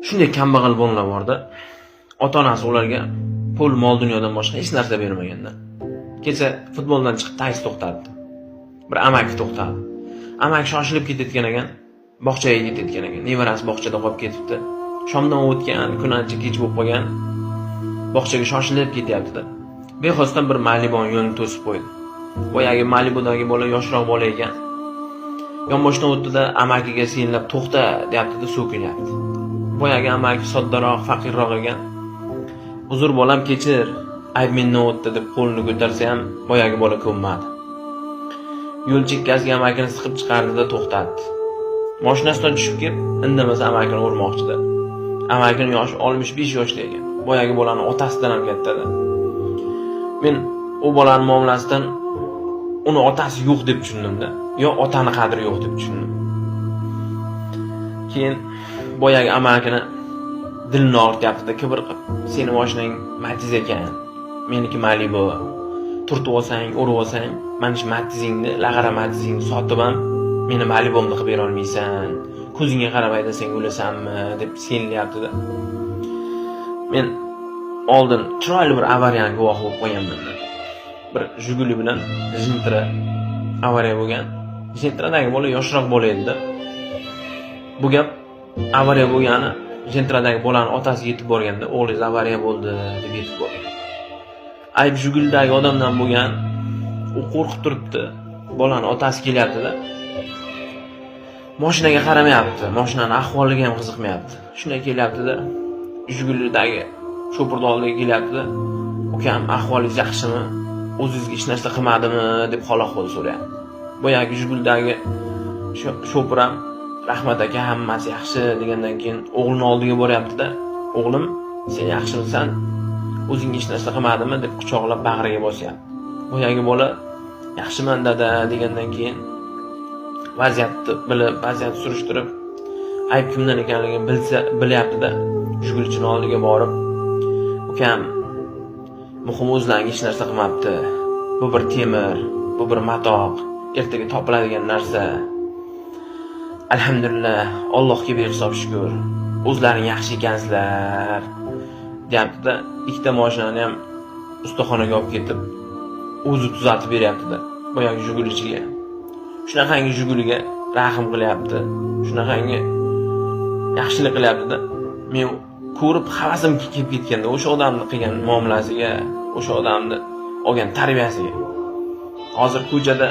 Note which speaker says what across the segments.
Speaker 1: Shunday kambag'al bolalar borda, ota onasi ularga pul, mol dunyodan boshqa hech narsa bermaganda. Kecha futboldan chiqib taksi to'xtatdi. Bir amaki to'xtadi. Amaki shoshilib ketayotgan ekan, bog'chaga ketayotgan ekan. Nevarasi bog'chada qolib ketibdi. Shomdan o'tgan, kun ancha kech bo'lib qolgan. Bog'chaga shoshilib ketyapti-da. Bexosdan bir Malibon yo'lni to'sib qo'ydi. Boyagi Malibudagi bola yoshroq bola ekan. Yonboshdan o'tdi-da, amakiga seyinlab to'xta deyapti-da, so'kinyapti. Boyagi amaki soddaroq, faqirroq ekan. "Uzr bolam, kechir, ayb mendan o'tdi" deb qo'lini ko'tarsa ham boyagi bola ko'nmadi. Yo'l chekkasiga amakini siqib chiqardi-da, to'xtatdi. Mashinasidan tushib kelib, indamasa amakini urmoqchida. Amakini yoshi 65 yoshli ekan. Boyagi bolani otasidan ham kattada. Men u bolani muomalasidan uni otasi yo'q deb tushundimda. Yo otani qadri yo'q deb tushundim. Keyin boyagi amakini dilini og'rityapti-da, kibr qilib. "Seni mashinang Matiz ekan, meniki Malibu. Turtib olsang, urib olsang, mana shu Matizingni, lag'ara Matizingni sotib ham meni Malibomni qilib bera olmaysan. Ko'zingga qarab haydasang o'lasanmi?" deb seyinlayapti-da. Men oldin chiroyli bir avariyani guvohi bo'lib qolganman. Bir Jiguli bilan Gentra avariya bo'lgan. Gentradagi bola yoshroq bola edi-da. Bu gap avariya bo'lgani Gentradagi bolani otasi yetib borganda, "O'g'lingiz avariya bo'ldi" deb yetib borgan. Ayb Jigulidagi odamdan bo'lgan. U qo'rqib turibdi. Bolani otasi kelyapti-da. Mashinaga qaramayapti, mashinani ahvoliga ham qiziqmayapti. Shunday kelyapti-da, Jigulidagi shopirni oldiga kelyapti-da, "Ukam, ahvolingiz yaxshimi? O'zingizga hech narsa qilmadimi?" deb hol ahvol so'rayapti. Boyagi Jigulidagi shopir ham "Rahmat aka, hammasi yaxshi" degandan keyin o'g'lini oldiga boryapti-da, "O'g'lim, sen yaxshimisan? O'zingga hech narsa qilmadimi?" deb quchoqlab bag'riga bosyapti. Boyagi bola "Yaxshiman, dada" degandan keyin vaziyatni bilib, vaziyatni surishtirib, ayb kimdan ekanligini bilsa bilyapti-da, Jigulichini oldiga borib, "Ukam, muhimi o'zlaring hech narsa qilmabdi. Bu bir temir, bu bir matoh, ertaga topiladigan narsa. Alhamdulillah, Allohga behisob shukur. O'zlaring yaxshi ekansizlar" deyapti-da, ikkita mashinani ham ustaxonaga olib ketib, o'zi tuzatib beryapti-da boyagi Jigulichiga. Shunaqangi Jiguliga rahm qilyapti, shunaqangi yaxshilik qilyapti-da. Men ko'rib havasim kelib ketganda o'sha odamni qilgan muomalasiga, o'sha odamni olgan tarbiyasiga. Hozir ko'chada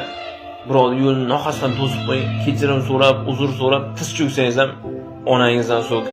Speaker 1: birovni yo'lni nohaqdan to'sib qo'yib, kechirim so'rab, uzr so'rab tiz cho'ksangiz ham onangizdan so'k.